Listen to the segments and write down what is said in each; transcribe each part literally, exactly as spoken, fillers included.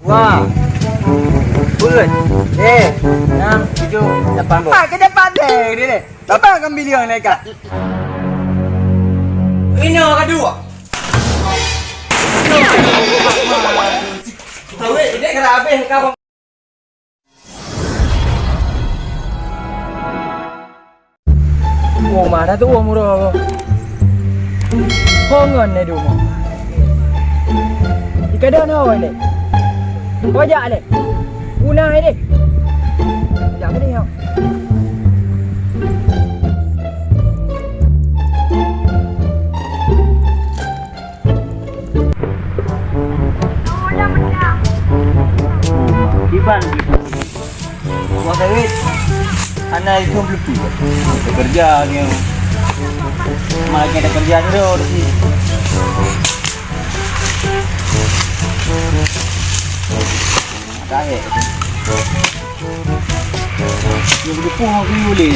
Wah. Peuet. Eh, enam, tujuh, lapan boh. Ah, ke depan deh, dia deh. Apa kau bilion leka? Ini orang kedua. Tahu, ini kena habis kau. Oma dah tuwoe muroh ko. Ho ngon lé dumo. Di kadang ho lé. Ho jak lé. Guna lé. Jak ke ni ho. Kiban, kiban. Buat sawit. Hana itu belupi. Kerja ni. Malah kita kerja ni dah di sini. Ada eh. Ni belupi aku boleh.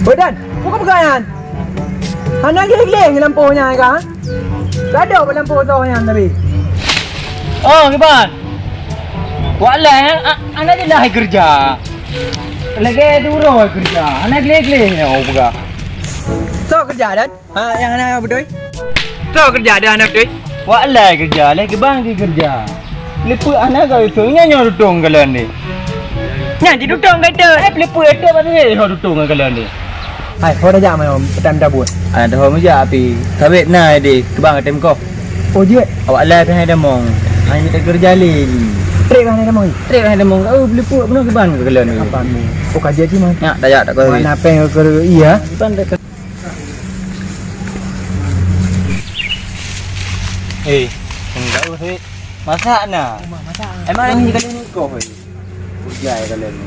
Oi Dan, buka peugah nyan. Hana gleh-gleh lampôh nyan ka? Gadôh bak lampôh soe nyan tapi. Oh, kiban. Wak lai, a-, a-, hana jeulaih keureuja. Lagèe duroe keureuja. Hana gleh-gleh nyoe peugah. Soe keureuja Dan? Ha, nyang hana beutôi? Soe keureuja deuh hana beutôi? Wak lai keureuja, lé keubang jih keureuja. Leupeuek hana ka beutôi, nyan nyoe tutong kalon deh. Nyan jitutong ka itu. Eh, leupeuek itu patut deh, ho tutong kalon deh. Hai, ho dah jak manyom, petam tabut. Ah, dah ho meujak api. Kawet na deh, keubang atem koh. Oh, jeuet. Awak lai pih hai damong. Hai minta keureuja lé ni. Trép hai damong. Trép hai damong. Oh, leupeuek beuna keubang kalon deh. Apa mu? Oh, ka jeuet cuma. Nyak, dah jak tak kau. Mana peng ke iya? Bukan dekat. Eh, enggak usah. Masak na. Masak. Emang lagi kali ni kau, hei. Ujian kali ni.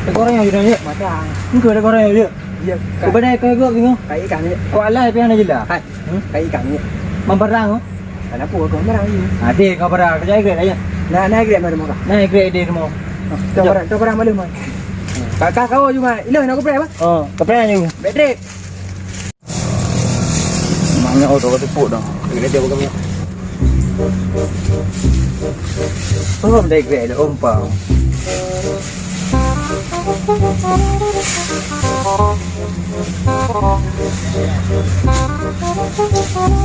Ada orang yang udah, ya? Masak. Engkau ada orang yang, ya? Ya. Kau pada kau gok tengok. Kai ikan ni. Kau alai pih hana jelas. Hai. Hmm? Kai ikan ni. Mambarang, oh? Kenapa kau marah ni? Ada kau barang. Kerja grade aja. Nah, naik grade mana muka? Naik grade dia semua. Kau barang, kau barang malu mai. Kakak kau cuma, ilah nak kau pernah apa? Oh, kau pernah ni. Backtrip. Mak nyak tu ka teupok dah. Dia kata dia bukan minyak. Oh, dia grek dia umpa.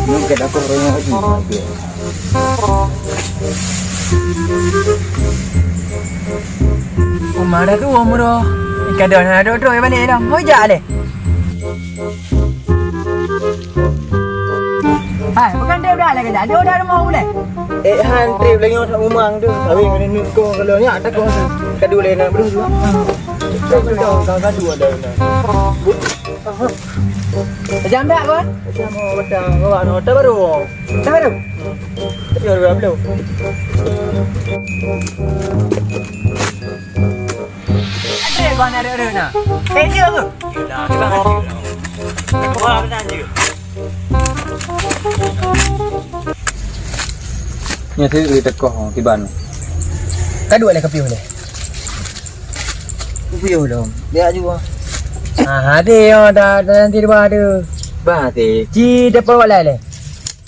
Ni kata aku orang lagi. Uma dah tuwoe muroh. Kadang hana dok-dok balik dah. Hoi jak leh. Hai, bukan trép dah lagèe dah. Dia udah rumah uleh. Eh, han trép lagi orang tak rumah tu. Tapi kena nut kau kalau ni ada kau. Kadu leh nak berdua. Kau kau kau kadu ada. Macam tak kau? Macam macam kau nak hotel baru. Hotel baru? Tapi orang belum. Ada kau nak ada na. Eh, dia ke? Yelah, kita kan je. Wah, kita je. Nya saya boleh tekoh kiban. Ka duek leh ka piôh leh. Ka piôh lom. Dia juga. Ah, ada ya dah, dah nanti dua ada. Bah, teh. Ci dapat wak lai leh.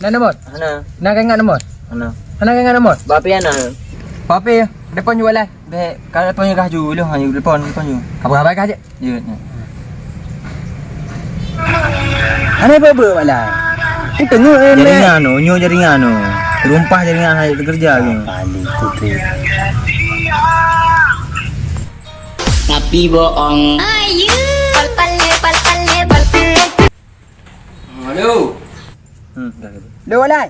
Na nomor? Hana. Na ka ingat nomor? Hana. Hana ka ingat nomor? Bapi ana. Bapi, depan juga lai. Bek, kalau depan juga ju, lu hanya depan, depan ju. Apa khabar kah cek? Ya, ya. Ana apa buat malam? Kita tengok eh. Jaringan tu, nyoh jaringan tu. Rumpah jaringan hai kerja tu. Paling putih. Tapi bohong. Ayu. Pal pal le, pal pal le, pal pal le. Aduh. Hmm, dah. Dua walai.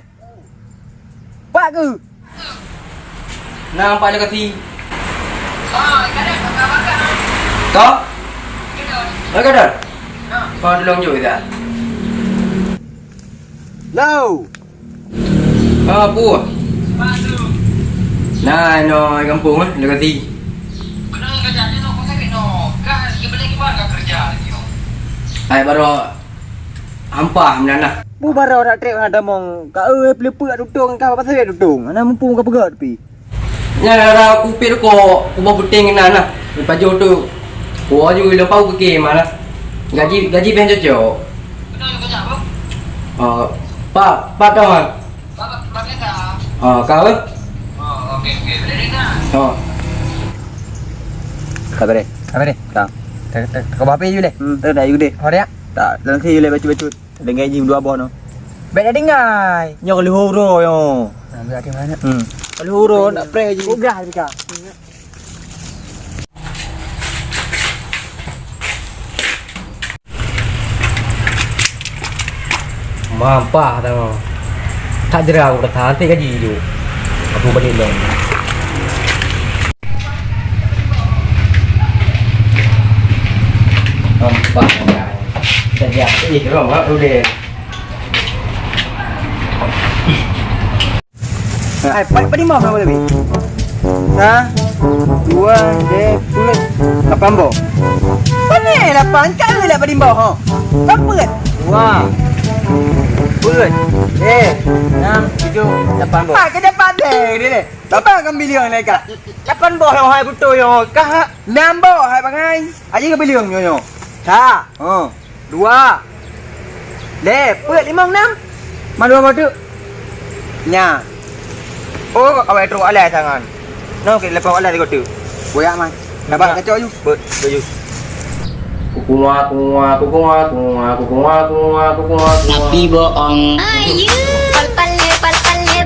Pak ke? Nampak lokasi. Toh? Oi, kadang. Kau tolong jom kita. Lau. Ah, apa? Nah, no, kampung, eh, lokasi. Hai, baru Hampa meunan nah. Bu barô dak trép hana tamong. Ka eu peuleupeuk tutong ka pasai tutong. Hana muphom ka peugah tapi. Nyan rara kupit ko, kuboh puténg keunan nah. Di pajoh tu. Ku aju lom pau keuké mah nah. Gaji, gaji bèk cocok. Oh, pa, pa kawan. Oh, kawan. Oh. Ka bèrèh. Ka bèrèh. Ka. Tak, tak, tak, kau bape yule? Hmm, tak, tak, yule. Ada ya? Tak, dalam sini yule bacut-bacut. Dengai jih dua boh noh. Bèk dah dengai. Nyoe ka lheueh uroe nyoe. Nah, bèk dah dengai. Hmm. Ka lheueh uroe nak preh jih. Udah, Rika. Mampah dah. Tak jera aku dah, nanti gaji ju. Aku balik dong. Nampak kan? Sejak ih, rong lah udah. Hai, pat, pat lima berapa lebih? Sa, dua, deh, puluh, lapan boh. Mana lapan? Kan ada lapan lima, ha? Berapa? Dua. Puluh. Eh, enam, tujuh, lapan boh. Ah, ke dapat deh, dia deh. Lapan kan bilion leka. Lapan boh yang hai betul yang kah? Enam boh hai bangai. Aja ke bilion nyonya. Sa. Ha. Dua. Leh, peuet, limong, nam. Malu malu. Nya. Oh, awai trok alai tangan. No, ke lepas alai tiga tu. Boyak man. Dapat kacau aju. Bet, baju. Kukungwa, kungwa, kukungwa, kungwa, kukungwa, kukungwa, kukungwa, kukungwa. Tapi bohong. Ayu. Pal, pal, le, pal, pal, le.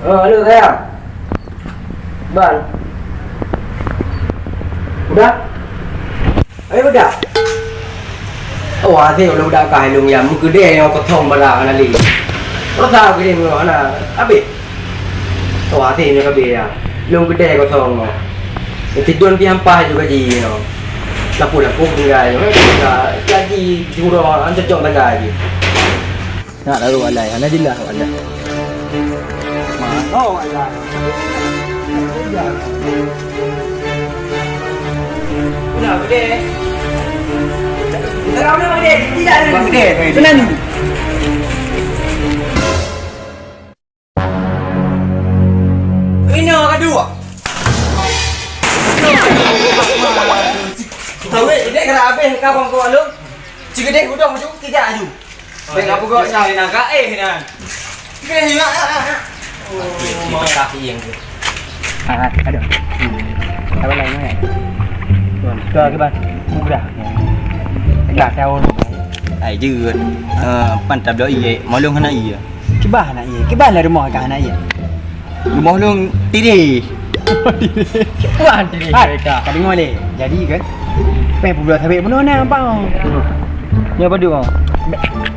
Oh, halo, sayang. Ban. Udah? Ayo, udah. Oh, asyik udah, udah kah ilung ya. Meukeudeh nyang kosong bala kali. Rasa gini meunoe na. Habis. Oh, asyik nyoe habis ya. Ilung keudeh kosong nyoe. Tidun pi hampah juga ji nyoe. Lapu-lapu tinggai nyoe. Gaji jurong, an cocok sagai ji. Nak lalu walai, hana jeulaih walai. Mana walai? Pula gede. Sekarang mana gede? Tidak ada. Bang gede, Bang gede. Senang ni. Ina ka dua. Tahu, ini kena habis ka bang kau alun. Cik gede udah masuk, tidak aju. Baik, apa kau cari nak gaeh nan? Gaeh nak. Oh, makasih yang tu. Ah, aduh. Apa lain ni? Tuan, ke, ke, Bang? Mudah. Dah tahu. Ai, jeuet. Eh, pan tabloe ié, molong hana ié. Kiban hana ié. Kiban lah rumoh ka hana ié. Rumoh lôn tireh. Wah, tireh. Hai, mereka. Ka deungoe lé. Jadi kan? Pèng peubuet sabé bunoe na, Bang. Nyoe padum, oh.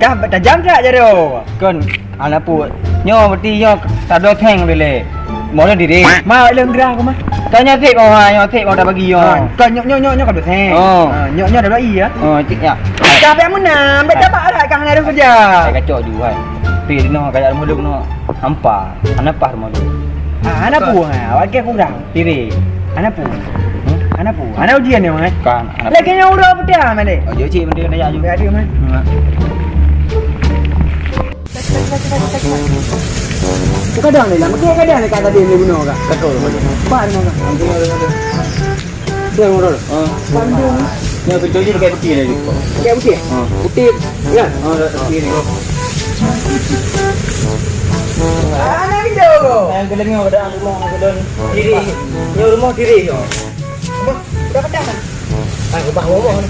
Kah tajam tak jaroe? Kon, alah put. Nyoe berarti nyoe tabloe theng deh lé. Rumoh lôn tireh. Ma, lôn gerah aku mah. Kau nyoe sép, oh, ha, nyoe sép, oh, dah bagi, oh. Ha, kau nyoe, nyoe, nyoe, nyoe tabloe theng. Oh. Ha, nyoe, nyoe tabloe ié, ya. Oh, cik, ya. Kah pèng meunam, bèk tabak lah, kah hana ada kerja. Hai, kacok ju, hai. Pi, di noh, kajak rumoh lôn noh. Hampa. Hana paih rumoh lôn. Ah, hana pu, ha. Awak kira kurang. Tireh. Hana pu. Hmm? Hana pu. Hana ujian ni, eh? Kan, hana pu. Lagi nyoe udah putih, ah, mana? Oh, jauh cik, mending kena jauh. Ya, dia, man. Hmm. Kadang ni lah, mungkin kadang ni kat tadi ni guna kak. Kacau tu, mana? Empat, lima kak. Dia ngurus. Ha. Bandung. Yang betul je pakai putih lagi. Pakai putih? Ha. Putih, kan? Ha, dah putih ni. Ah, nak video tu. Yang kelengar pada rumah, pada diri. Yang rumah diri tu. Rumah, dah petang. Ah, rumah rumah ni.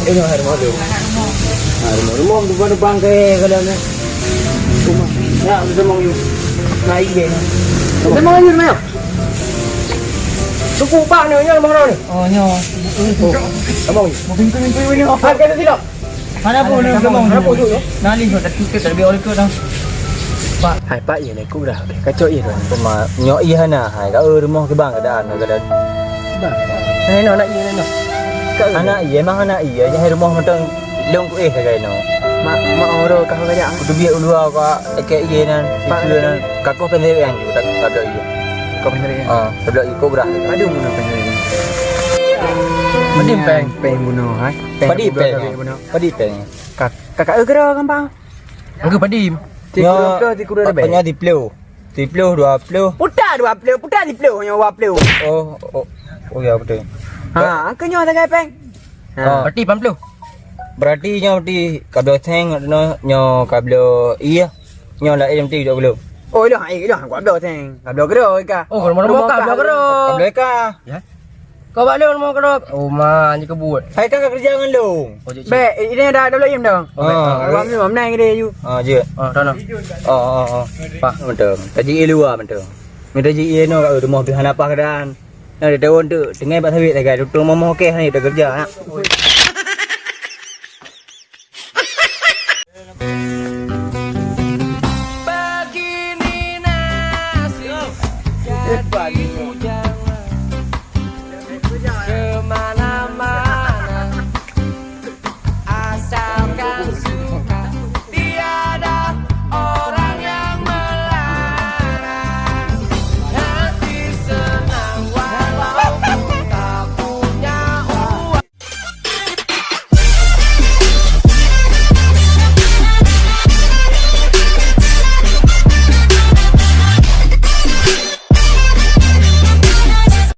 Ini rumah tu. Ha, rumah. Rumah tu pada bangkai kalau ni. Rumah. Ya, rumah you. Naik dia ni. Rumah you, rumah you. Suku pak ni, nyoe lemah ni. Oh, nyoe. Oh, abang ni. Mau pintu-pintu ni. Ah, kena tidak? Mana pun ni, abang. Mana pun tu. Nali kau tak tiket tak lebih oleh kau dah. Pak. Hai, pak, ya, aku dah. Kacau, ya, tuan. Pema, nyoe, iya, hana. Hai, kau rumah ke bang, keadaan, keadaan. Bang. Hai, no, anak iya, no. Anak iya, emang anak iya. Jangan rumah macam Lôn ku éh sagai nyoe. Mak, mak oro ka raja. Kutubiet u luwa ka ekek ié nan, itu nan. Ka koh pendek yang ju tak ada ié. Koh pendek yang. Ah, sebelah iko berah. Padu bunoe pendek. Padi pèng. Pèng bunoe, hai. Padi pèng. Bunoe. Padi pèng. Ka, kakak eu kira gampang. Engke padi. Tiga puluh, tiga puluh lebih. Nyoe di Plo. Siploh, dua ploh. Puta dua ploh, puta siploh, nyoe dua ploh. Oh, oh, oh ya, beutôi. Ha, angka nyoe sagai péng. Ha. Oh. Berarti lapan ploh. Berarti nyoe berarti kabloe seng, nyoe, nyoe kabloe ie. Nyoe laén berarti dua ploh. Oh, iloh, eh, iloh, kabloe seng. Kabloe keudroe ka. Oh, rumoh-rumoh ka, kabloe keudroe. Kabloe ka. Ya. Kau bak lôn rumoh keudroe. Oh, ma, ni kebut. Hai ka kerja ngon lôn. Oh, cik, cik. Bèk, ini ada, ada lain dah. Oh, bèk. Ah, abang ni, mana yang dia, you? Ah, je. Ah, dah, dah. Oh, oh, oh. Pak. Betul. Taji ie luar betul. Minta ji ie no kat rumah tu hana apa keadaan. Nah, dia tahun tu, tengah bak sawit sagai, tutup momoh keh ni, dia kerja, nak.